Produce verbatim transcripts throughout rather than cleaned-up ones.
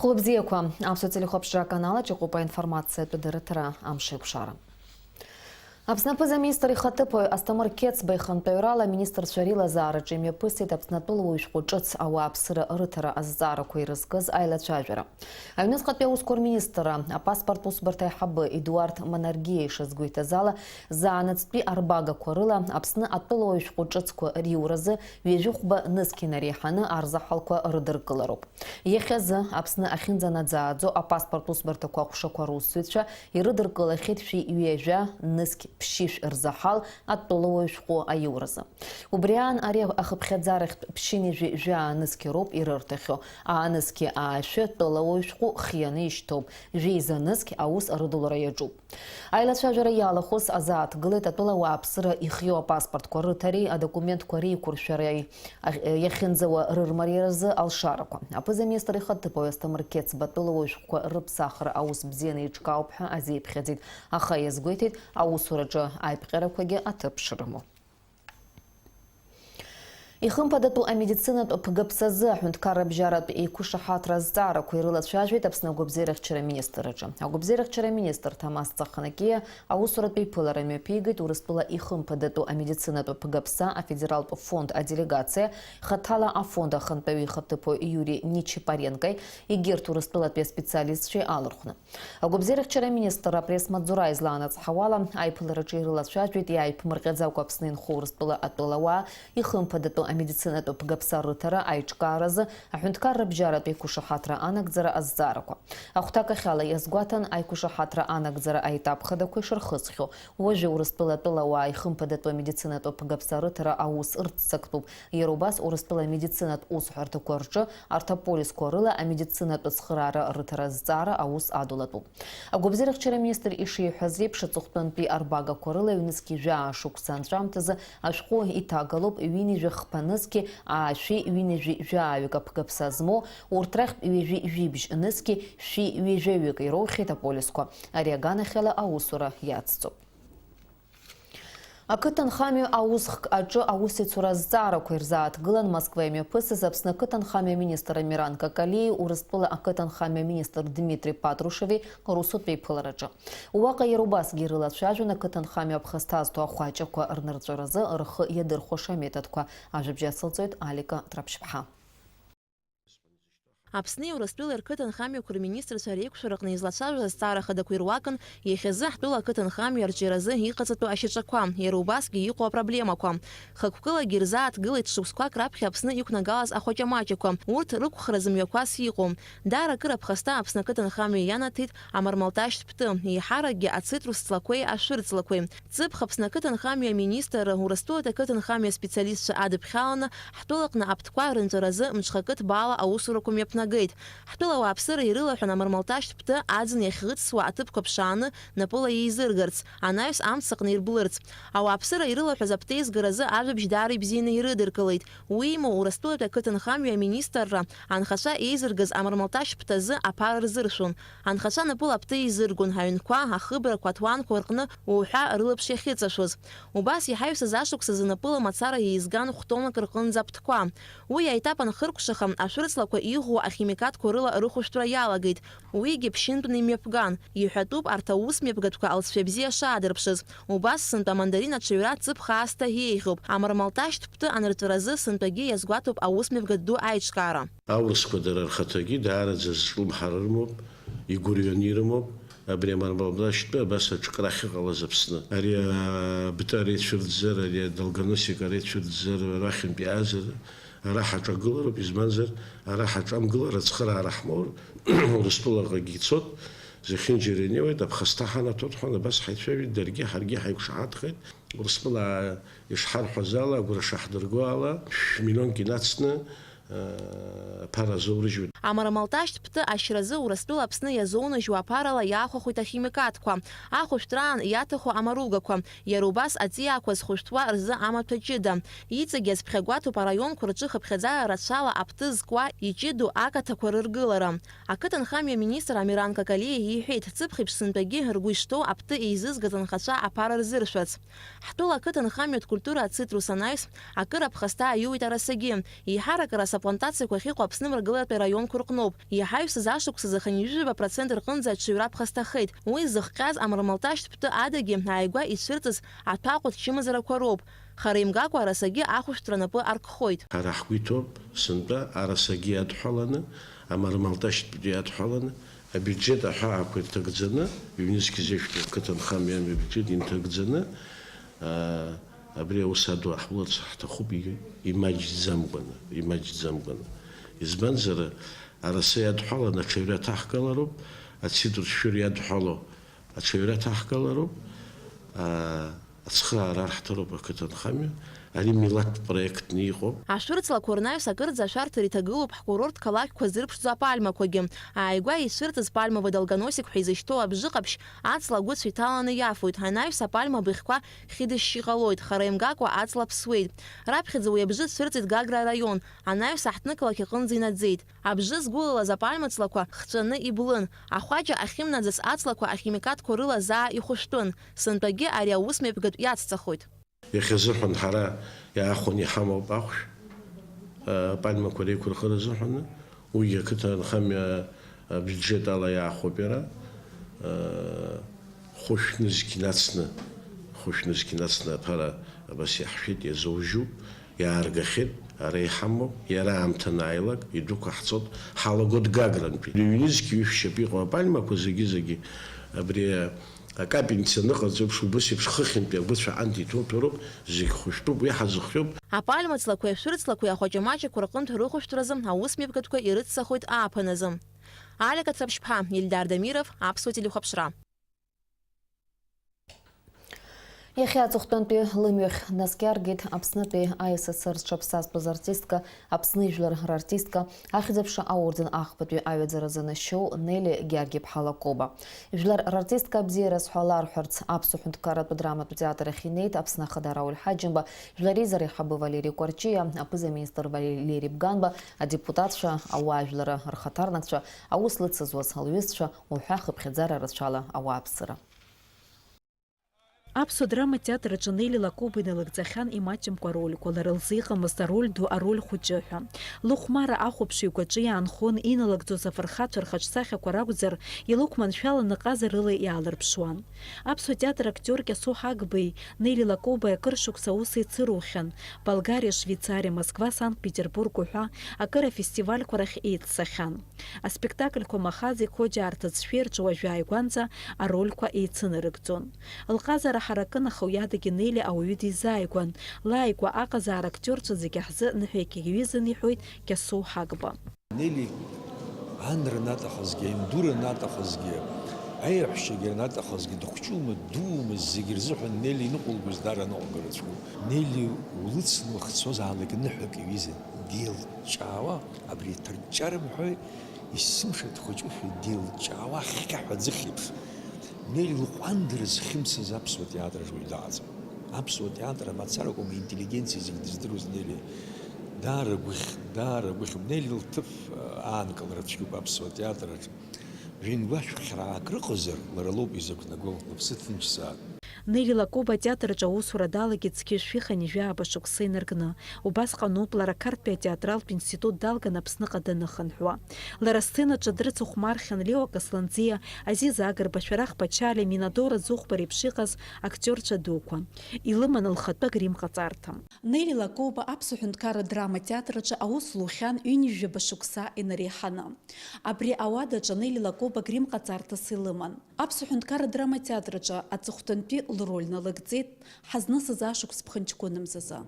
Хәылбзиақәа, аԥсуа телехәаԥшра аканал аҿы иҟоуп аинформациатә дырраҭара «Амшеикәшара». Аԥсны аԥыза-министр ихаҭыԥуаҩ Асҭамыр Қьецба ихантәаҩрала аминистрцәа реилазаараҿы имҩаԥысит Аԥсны атәылауаҩ шәҟәы ҿыц ауааԥсыра рыҭара азҵаарақәа ирызкыз аилацәажәара. Аҩныҵҟатәи аусқәа рминистрра апаспорт усбарҭа аиҳабы Едуард Манаргиа ишазгәеиҭаз ала, заанаҵтәи арбагақәа рыла Аԥсны атәылауаҩ шәҟәы ҿыцқәа риуразы ҩажәи хәба нызқь инареиҳаны арзаҳалқәа рыдыркылароуп. Иахьазы Аԥсны ахьынӡанаӡааӡо апаспорт усбарҭақәа аҟәшақәа русзуҩцәа ирыдыркылахьеит шәи ҩажәа нызқь ԥшьышә рзаҳал атәылауаҩ шәҟәы аиуразы. Убри аан ари ахыԥхьаӡарахьтә ԥшьынҩажәи жәаа нызқь роуп ирырҭахьоу, аа нызқьи аашәы тәылауаҩ шәҟәы хианы ишьҭоуп, жәеиза нызқь аус рыдулара иаҿуп. Аилацәажәара иалахәыз азааҭгылеит атәыла ауааԥсыра ихиоу апаспортқәа рыҭареи адокументқәа реиқәыршәареи иахьынӡауа рырмариаразы алшарақәа. Аԥыза-министр ихаҭыԥуаҩ Асҭамыр Қьецба атәылауаҩ шәҟәқәа рыԥсахра аус бзианы еиҿкаауп ҳәа азеиԥхьаӡеит, аха иазгәеиҭеит, аусураҿы аиԥҟьарақәагьы аҭыԥ шрымоу. Ихымԥадатәу амедицинатә ԥгаԥсазы аҳәынҭқарра бжьаратә еиқәышаҳаҭра азҵаарақәа ирылацәажәеит Аԥсны агәабзиарахьчара министр аҿы. Агәабзиарахьчара министр Ҭамаз Ҵаханакиа аусуратә еиԥылара мҩаԥигеит Урыстәыла ихымԥадатәу амедицинатә ԥгаԥса афедералтә фонд аделегациа, хаҭала афонд ахантәаҩы ихаҭыԥуаҩ Иури Нечипаренкои, егьырҭ Урыстәылатәи аспециалистцәеи алархәны. Агәабзиарахьчара аминистрра апресс-маҵзура излаанацҳауала, аиԥылараҿы ирылацәажәеит иааиԥмырҟьаӡакәа Аԥсны инхо Урыстәыла атәылауаа, ихымԥадатәу амедицинатә ԥгаԥса рыҭара аиҿкааразы аҳәынҭқарра бжьаратә еиқәышаҳаҭра анагӡара азҵаарақәа. Ахәҭакахьала иазгәаҭан аиқәышаҳаҭра анагӡара аетап хадақәа ишырхысхьоу. Уажәы Урыстәыла атәылауаа ихымԥадатәу амедицинатә ԥгаԥса рыҭара аус ырццактәуп. Иара убас Урыстәыла амедицинатә усҳәарҭақәа рҿы арҭ аполисқәа рыла амедицинатә цхыраара рыҭара азҵаара аус адулатәуп. Агәабзиарахьчара аминистр ишиҳәаз еиԥш, аҵыхәтәантәи арбагақәа рыла ҩнызқь жәаа шықәса анҵәамҭазы ашәҟәы иҭагалоуп ҩынҩажәи хԥа нызқьи аашәи ҩынҩажәи жәааҩык аԥгаԥса змоу, урҭ рахьтә ҩажәи жәибжь нызқьи шәи ҩажәаҩык ироухьеит аполисқәа. Ари аганахьала аусура иацҵоуп. Ақыҭанхамҩа аусхк аҿы аусеицура азҵаарақәа ирзааҭгылан Москва имҩаԥысыз Аԥсны ақыҭанхамҩа аминистр Амиран Какалиеи Урыстәыла ақыҭанхамҩа аминистр Дмитри Патрушеви русутә еиԥылараҿы. Уаҟа иара убасгьы ирылацәажәон ақыҭанхамҩа аԥхасҭа зҭо ахәаҷақәа рнырҵәаразы рхы иадырхәаша аметодқәа. Ажәабжь ацылҵоит Алика Траԥшьԥҳа. Аԥсни Урыстәылеи рқыҭанхамҩақәа рминистрцәа реиқәшәараҟны излацәажәоз азҵаара хадақәа ируакын иахьазы ҳтәыла ақыҭанхамҩа арҿиаразы иҟаҵатәу ашьаҿақәа, иара убасгьы иҟоу апроблемақәа. Хықәкылагьы ирзааҭгылеит шықәсқәак раԥхьа Аԥсны иқәнагалаз ахәаҷамаҷақәа, урҭ рықәхра зымҩақәас иҟоу. Даара акыр аԥхасҭа Аԥсны ақыҭанхамҩа ианаҭеит амармалташьтә ԥты, еиҳаракгьы ацитрус ҵлақәеи ашәыр ҵлақәеи. Ҵыԥх Аԥсны ақыҭанхамҩа аминистр, Урыстәылатәи ақыҭанхамҩа аспециалистцәа адыԥхьаланы, ҳтәылаҟны аԥҭқәа рынҵәаразы мҽхакы ҭбаала аусурақәа мҩаԥнагеит. Ҳтәыла ауааԥсыра ирылаҳәан амармалташьтә ԥты аӡын иахьӷыҵсуа аҭыԥқәа ԥшааны напыла еизыргарц, анаҩс амцаҟны ирблырц. Ауааԥсыра ирылаҳәаз аԥҭеизгаразы ажәабжь даара ибзианы ирыдыркылеит. Уимоу, Урыстәылатәи ақыҭанхамҩа аминистрра анхацәа еизыргаз амармалташьтә ԥҭазы аԥара рзыршәон. Анхацәа напыла аԥты еизыргон, аҩнқәа, ахыбрақәа, аҭуанқәа рҟны уҳәа рылаԥш иахьыҵашәоз. Убас иҳаҩсыз ашықәсазы напыла мацара еизган хә-тоннак рҟынӡа аԥҭқәа. Уи аетап анхыркәшаха, ашәырҵлақәа иӷәӷәоу ахимикатқәа рыла рыхәышәтәра иалагеит. Уигьы ԥшьынтәны имҩаԥган. Иҳәатәуп арҭ аусмҩаԥгатәқәа алҵшәа бзиа шаадырԥшыз. Убас сынтәа амандарин аҽаҩра ҵыԥх аасҭа еиӷьуп. Амармалташьтә ԥты анырҵәаразы сынтәагьы иазгәаҭоуп аусмҩаԥгатә ду аиҿкаара. Аурысқәа дара рхаҭагьы даараӡа зҿлымҳара рымоуп, игәырҩаны ирымоуп. Абри амармалташьтә ԥты абас аҿкра ахьыҟалаз Аԥсны. Ари, а, бты ара ицәырӡзар, ари адолгоносик ара ицәырӡзар, арахьынтә иаазар, ара ҳаҿагылароуп, избанзар, ара ҳаҿамгылар, ацхыраара ҳмоур, Урыстәылаҟагьы ицот, зехьынџьара инеиуеит, аԥхасҭа ҳанаҭот ҳәа, абас ҳаицәажәеит, даргьы ҳаргьы ҳаиқәшаҳаҭхеит. Урыстәыла ишҳарҳәаз ала, агәра шаҳдырго ала, шә-миллионк инацны, э, аԥара азоурыжьуеит. Амармалташьтә ԥты ашьразы Урыстәыла Аԥсны иазоунажьуа аԥарала иаахәахоит ахимикатқәа, ахәышәтәраан иаҭаху амаругақәа, иара убас аҵиаақәа зхәышәтәуа рзы амаҭәа ҷыда. Иҵегь иазԥхьагәаҭоуп араионқәа рҿы хыԥхьаӡара рацәала аԥты зкуа иҷыду акаҭақәа рыргылара. Ақыҭанхамҩа аминистр Амиран Какалиа иҳәеит, ҵыԥх еиԥш сынтәагьы ргәы ишҭоу аԥты еизызгаз анхацәа аԥара рзыршәырц. Ҳтәыла ақыҭанхамҩатә культура ацитрус анаҩс, акыр аԥхасҭа аиуеит арасагьы, еиҳарак араса Аплантациақәа ахьыҟоу Аԥсны мрагылатәи араионқәа рҟноуп. Иаҳаҩсыз ашықәсазы хынҩажәижәаба процент рҟынӡа аҽаҩра ԥхасҭахеит. Уи зыхҟьаз амрамалташьтә тәы адагьы ааигәа ицәырҵыз аҭәаҟәа чымазарақәа роуп. Хара имгакәа арасагьы ахәышәтәра напы аркхоит. Ҳара ҳгәы иҭоуп, сынтәа арасагьы иадҳәаланы, амрамалташьтә тәы иадҳәаланы, абиуџьет аҳәаақәа ирҭагӡаны, ҩнызқь зеижәтәу ақыҭанхамҩа абиуџьет инҭагӡаны, аа, абри аус аду ҳуларц ҳҭахуп, и-, имаҷӡамкәаны, имаҷӡамкәаны. Избанзар, араса иадҳәаланы аҽаҩра ҭаҳгалароуп, ацидр шәыр иадҳәало аҽаҩра ҭаҳгалароуп, аа, ацхыраара арҳҭароуп ақыҭанхамҩа, ари милаҭтә проектны иҟоуп. Ашәырҵлақәа рнаҩс акырӡа ашәарҭара иҭагылоуп ҳкурорт қалақьқәа зырԥшӡо апальмақәагьы. Ааигәа ицәырҵыз пальмовый долгоносик ҳәа изышьҭоу абжьы ҟаԥшь аҵла агәыцә иҭаланы иафоит, анаҩс апальма быӷьқәа хьыдышьшь иҟалоит, хара имгакәа аҵла ԥсуеит. Раԥхьаӡа уи абжьы цәырҵит Гагра араион, анаҩс аҳҭнықалақь аҟынӡа инаӡеит. Абжьы згәылалаз апальма ҵлақәа хҵәаны иблын, ахәаџьа ахьымнаӡац аҵлақәа ахимикатқәа рыла заа ихәышәтәын. Сынтәагьы ари аусмҩаԥгатә иацҵахоит. Иахьазыҳәан ҳара иаахәаны иҳамоуп ахәшә, а, апальмақәа реиқәырхара азыҳәаны, уигьы ақыҭанхамҩа абиуџьет ала иаахәоуп иара, а, хәышә нызқь нацны, хәышә нызқь нацны аԥара абас иаҳшәеит, иазоужьуп, иааргахьеит, ара иҳамоуп, иара аамҭа анааилак идәықәаҳҵоит, ҳалагоит Гагрантәи. Ҩнызқь ҩышә шьап иҟоу апальмақәа зегьы-зегьы абри акапельница аныҟарҵо еиԥш, убыс еиԥш хыхьынтәи агәыцә аҟынтә иҭоуҭәароуп, зегь хәышәтәуп, уи ҳазыхиоуп. Апальма ҵлақәеи ашәыр ҵлақәеи ахәаҷамаҷақәа рҟынтә рыхәышәтәразы аусмҩаԥгатәқәа ирыцҵахоит ааԥыназы. Алика Цаԥшьԥҳа, Ильдар Дамиров, Аԥсуа телехәаԥшра. Иахьа аҵыхәтәантәи лымҩахь наскьаргеит Аԥснытәи А С С Р зҽаԥсазтәыз артистка, Аԥсны ижәлар рартистка, Ахьӡ-аԥша аорден ахԥатәи аҩаӡара занашьоу Нели Гьаргь-иԥҳа Лакоба. Жәлар рартистка абзиараз ҳәа ларҳәарц Аԥсуа ҳәынҭқарратә драматә театр ахь инеит Аԥсны Ахада Рауль Ҳаџьымба, Жәлар реизара аиҳабы Валери Кәарҷиа, аԥыза-министр Валери Бганба, адепутатцәа, ауаажәларра рхаҭарнакцәа, аус лыцызуаз лҩызцәа уҳәа хыԥхьаӡара рацәала ауааԥсыра. Аԥсуа драматеатр аҿы Нели Лакоба иналыгӡахьан имаҷымкәа арольқәа, лара лзы иҟамызт ароль ду, ароль хәыҷы ҳәа. Лыхәмарра ахәаԥшыҩ игәаҿы иаанхон, иналыгӡоз афырхацәа рхаҿсахьақәа ракәзар, илықәманшәаланы ҟазарыла иаалырԥшуан. Аԥсуа театр актиор Кьасоу Ҳагбеи Нели Лакобеи акыр шықәса аус еицырухьан, Болгариа, Швеицариа, Москва, Санкт-Петербург уҳәа акыр афестивальқәа рахь еиццахьан. Аспектакльқәа Махази Қоџьаа рҭыӡшәеи рҿы уажәы ааигәанӡа арольқәа еицынарыгӡон. Лҟазара ҳаракын, аха уи адагьы Нели ауаҩы дизааигәан. Лааигәа аҟазаара актиорцәа зегьы ҳзы ныҳәа иаҩызан, иҳәоит Кьасоу Ҳагба. Нели ан рнаҭахазгьы, аинду рнаҭахазгьы, аиаҳәшьагьы рнаҭахазгьы, дыхәҷума, дуума, зегьы рзыҳәан Нели иныҟәылгоз даара аныҟәгара цәгьоуп. Нели улыцны уахьцозаалак ныҳәак иҩызан, деилҷҷаауа, абри аҭырҷҷа рымҳәои, есымша дхәыҷушәа деилҷҷаауа ахьхьаҳәа аӡыхь еиԥш. Нели лҟәандара зхьымсыз аԥсуа театр аҿы уаҩ дыҟаӡам. Аԥсуа театр амацара акәым, аинтеллигенциа зегь дыздыруаз Нели даара гәыхь, даара гәыхь. Нели лҭыԥ, э, аанкылара цәгьоуп аԥсуа театр аҿы. Жәеинқәа шәхьраак рыҟазар, лара лоуп изықәнаго, лыԥсы ҭынчзаап. Нели Лакоба атеатр аҿы аусура далагеит зқьи жәшәи хынҩажәи жәаба шықәса инаркны. Убасҟаноуп лара Қарҭтәи атеатралтә институт далган Аԥсныҟа даныхынҳәуа. Лара асценаҿы дрыцыхәмархьан Леуа Касланӡиа, Азиз Агрба, Шәарах Ԥачалиа, Минадора Зыхәба реиԥш иҟаз актиорцәа дуқәа. Илыман лхатәы агрим ҟаҵарҭа. Нели Лакоба Аԥсуа ҳәынҭқарра адрама театр аҿы аус лухьан ҩынҩажәаба шықәса инареиҳаны. Абри ауадаҿы Нели Лакоба грим ҟаҵарҭас илыман. Аԥсуа ҳәынҭқарра адрама театр аҿы аҵыхәтәантәи лроль налыгӡеит ҳазнысыз ашықәс ԥхынҷкәынымзазы.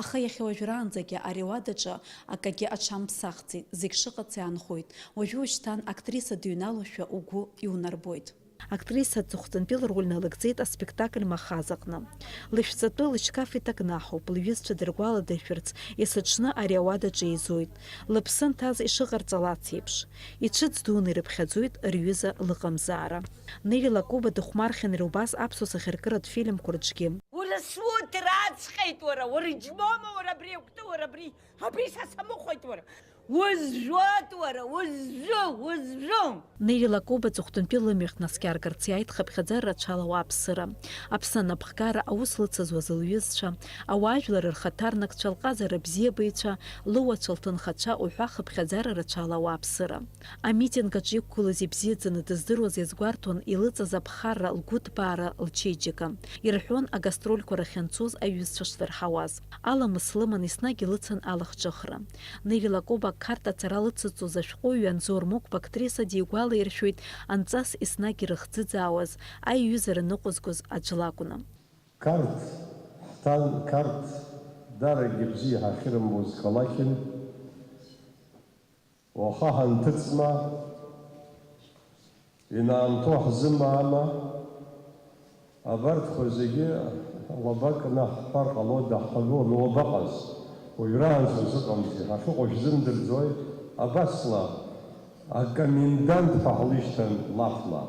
Аха иахьа уажәраанӡагьы ари ауадаҿы акагьы аҽамԥсахӡеит, зегь шыҟац иаанхоит. Уажәы-уашьҭан актриса дыҩналошәа угәы иунарбоит. Актриса аҵыхәтәантәи лроль налыгӡеит аспектакль Махаз аҟны. Лышәҵатәы лышькаф иҭакнаҳауп, лҩызцәа дыргәаладыршәарц, есыҽны ари ауадаҿы еизоит, лыԥсы анҭаз ишыҟарҵалац еиԥш. Ицәыӡ дуны ирыԥхьаӡоит рҩыза лыҟамзаара. Нели Лакоба дыхәмархьан иара убас аԥсуа сахьаркыратә фильмқәа рҿгьы. Уара суҭ раҵҟьеит, уара, уара џьмома, уара абри акәты, уара абри, абри са самыхәеит, уара. Узжәуеит уара, узжәу, узжәу! Нели Лакоба аҵыхәтәантәи лымҩахь днаскьаргарц иааит хыԥхьаӡара рацәала ауааԥсыра. Аԥсны анапхгара аус лыцызуаз лҩызцәа, ауаажәлар рхаҭарнакцәа, лҟазара бзиабаҩцәа, лыуацәа, лҭынхацәа уҳәа хыԥхьаӡара рацәала ауааԥсыра. Амитинг аҿы иқәгылаз ибзиаӡаны дыздыруаз иазгәарҭон илыҵаз аԥхарра, лгәыҭбаара, лчеиџьыка. Ирҳәон агастрольқәа рахь анцоз аҩызцәа шдырҳауаз. Аламыс лыман еснагь илыцын алахҿыхра. Нели Лакоба Қарҭ аҵара лыцызҵоз ашәҟәыҩҩы Анзор Мықәба актриса дигәалаиршәоит анҵас еснагь ирыхӡыӡаауаз, аиҩызара ныҟәызгоз аӡә лакәны. Қарҭ, ҳҭан, Қарҭ, дарагьы бзиа ҳахьырымбоз қалақьын. Уаха ҳанҭыҵма, инаамҭоу ҳзымаама? Абарҭқәа зегьы лаба кны ҳҳәар ҟалода, ҳҳәагыланы уабаҟаз? Уажәраанӡа узыҟамзи, ҳахьыҟоу шәзымдырӡои? Абасла, акомендант ҳәа ҳлышьҭан лафла.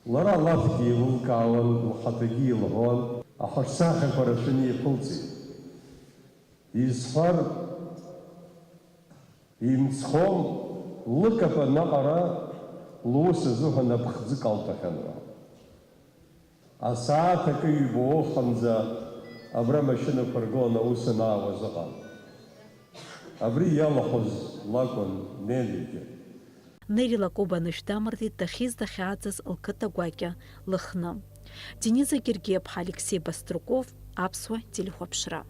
Лара алафгьы еилылкаауан, лхаҭагьы илҳәон, ахаҿсахьақәа рацәаны иԥылҵит. Изҳәар, имцхәы лыкапан аҟара лус азыҳәан аԥхӡы калҭәахьан ҳәа. Асааҭ акы ҩба уахынӡа абра амашьынақәа ргыланы аус анаауаз ыҟан. Абри иалахәыз лакәын Нелигьы. Нели Лакоба анышә дамыртит дахьиз дахьааӡаз лқыҭа гәакьа Лыхны. Дениза Гергиаԥҳа, Алексеи Баструков, Аԥсуа телехәаԥшра.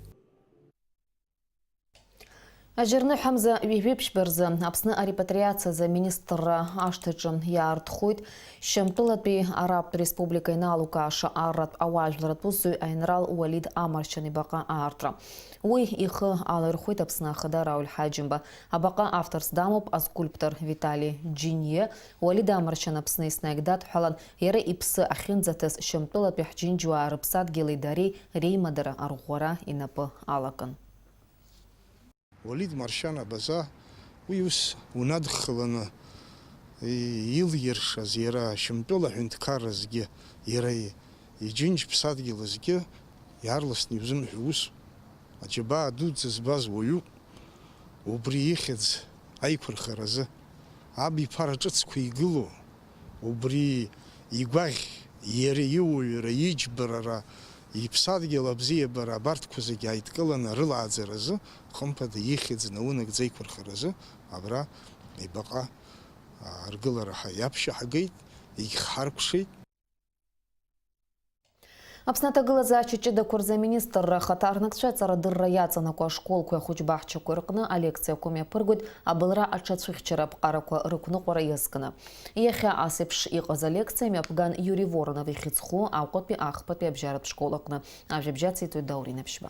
Аџьарныҳәамза ҩажәи ԥшьба рзы Аԥсны арепатриациазы аминистрра ашҭаҿы иаартхоит Шьамтәылатәи Арабтә Республика иналукааша арратә ауаажәларратә усзуҩ аинрал Уалид Амаршьан ибаҟа аартра. Уи ихы алаирхәит Аԥсны Ахада Рауль Ҳаџьымба. Абаҟа авторс дамоуп аскульптор Витали Џьиниа. Уалид Амаршьан Аԥсны еснагь дадҳәалан, иара иԥсы ахьынӡаҭаз Шьамтәылатәи ҳџьынџьуаа рыԥсадгьыли дареи реимадара арӷәӷәара инапы алакын. Уалид Маршьан Абаза уи ус унадхаланы илиршаз, иара Шьамтәыла аҳәынҭқарразгьы, иара иџьынџь ԥсадгьылазгьы иаарласны иузымҳәо ус, аџьабаа дуӡӡа збаз уаҩуп. Убри ихьӡ аиқәырхаразы, аб иԥара ҿыцқәа игылоу, убри игәаӷь, иара иуаҩра, иџьбарара, иԥсадгьыл абзиабара абарҭқәа зегьы ааидкыланы арылааӡаразы, хымԥада, ихьӡ наунагӡа аиқәырхаразы абра ибаҟа, аа, аргылара ҳа-, иаԥшьа ҳагеит, егьхҳаркәшеит. Аԥсны аҭагылазаашьа ҷыдақәа рзы аминистрра ахаҭарнакцәа аҵарадырра иаҵанакуа ашколқәеи ахәыҷбаҳчақәеи рҟны алекциақәа мҩаԥыргоит абылра аҽацәыхьчара аԥҟарақәа рықәныҟәара иазкны. Иахьа ас еиԥш иҟаз алекциа мҩаԥган Иури Воронов ихьӡ зху Аҟәатәи ахԥатәи абжьаратә школ аҟны. Ажәабжь ациҵоит Даур Инаԥшьба.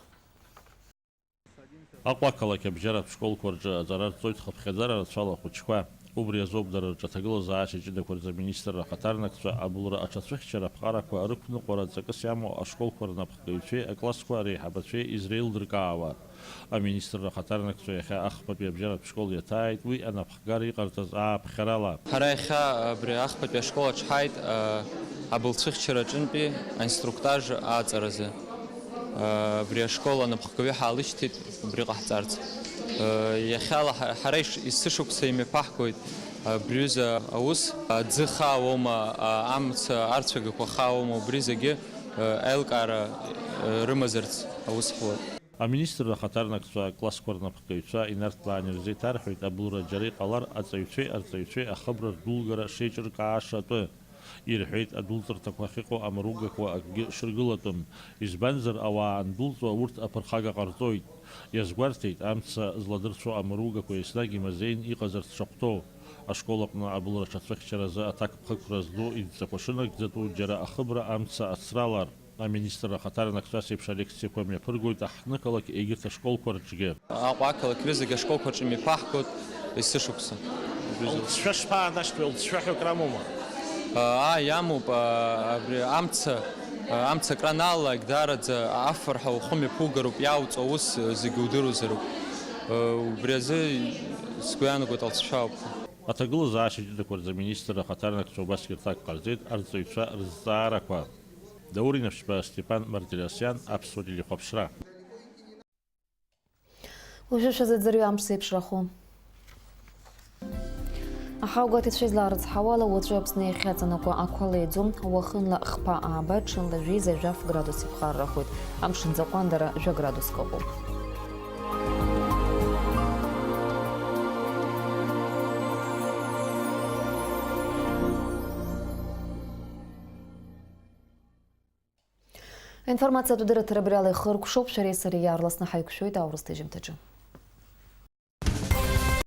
Аҟәа ақалақь абжьаратә школқәа рҿы аҵара рҵоит хыԥхьаӡара рацәала ахәыҷқәа. Убри азоуп дара рҿы аҭагылазаашьа ҷыдақәа рзы аминистрра ахаҭарнакцәа абылра аҽацәыхьчара аԥҟарақәа рықәныҟәара ҵакыс иамоу ашколқәа рнапхгаҩцәеи аклассқәа реиҳабацәеи изреилдыркаауа. Аминистрра ахаҭарнакцәа иахьа ахԥатәи абжьаратә школ иаҭааит уи анапхгара иҟарҵаз ааԥхьарала. Ҳара иахьа абри ахԥатәи ашкол аҿы ҳааит, а, абылцәыхьчара аҿынтәи аинструктаж ааҵаразы. Абри ашкол анапхгаҩы ҳаалышьҭит убри ҟаҳҵарц. Иахьала ҳа-, ҳара иш-, есышықәса имҩаԥаҳгоит абри аҩыза аус. Аӡы хаауоума, амца арцәагақәа хаауоума, убри зегьы аилкаара рымазарц аус ҳуеит. Аминистрра ахаҭарнакцәа аклассқәа рнапхгаҩцәа инарҭбааны ирзеиҭарҳәеит абылра џьара иҟалар аҵаҩцәеи арҵаҩцәеи ахыбра рдулгара шеиҿыркааша атәы. Ирҳәеит, адәылҵырҭақәа ахьыҟоу амаругақәа акгьы шыргылатәым, избанзар, ауаа андәылҵуа урҭ аԥырхага ҟарҵоит. Иазгәарҭеит, амца зладырцәо амаругақәа еснагь имазеин иҟазарц шахәҭоу. Ашкол аҟны абылра аҽацәыхьчаразы аҭакԥхықәра зду идҵақәа шынагӡатәу џьара ахыбра амца ацралар. Аминистрра ахаҭарнакцәа ас еиԥш алекциақәа мҩаԥыргоит аҳҭнықалақь егьырҭ ашколқәа рҿгьы. Аҟәа ақалақь рызегь ашколқәа рҿы имҩаԥаҳгоит есышықәса. Лҵшәа шԥаанашьҭуеи, лҵшәа ҳәа акрамоума? Аа, иамоуп, аа, абри амца, аа, амца акраналалак, даараӡа афырҳәа ухы мҩаԥугароуп, иаауҵо аус зегьы удыруазароуп. Убри азы сгәы иаанагоит алҵшәа ауп. Аҭагылазаашьа ҷыдақәа рзы аминистрра ахаҭарнакцәа убасгьы рҭак ҟарҵеит арҵаҩцәа рызҵаарақәа. Даур Инаԥшьба, Степан Мартиросиан, Аԥсуа телехәаԥшра. Уажәы шәазыӡырҩы амш зеиԥшрахо. Ҳаугәаҭацәа излаарыцҳауала, уаҵәы Аԥсны иахьаҵанакуа ақәа леиӡом, уахынла хԥа ааба, ҽынла жәеиза жәаф градус иԥхаррахоит, амшын ӡаҟәандара жәа градуск ыҟоуп. Аинформациатә дырраҭара абри ала ихыркәшоуп, шәареи сареи иаарласны ҳаиқәшәоит аурыс ҭыжьымҭаҿы.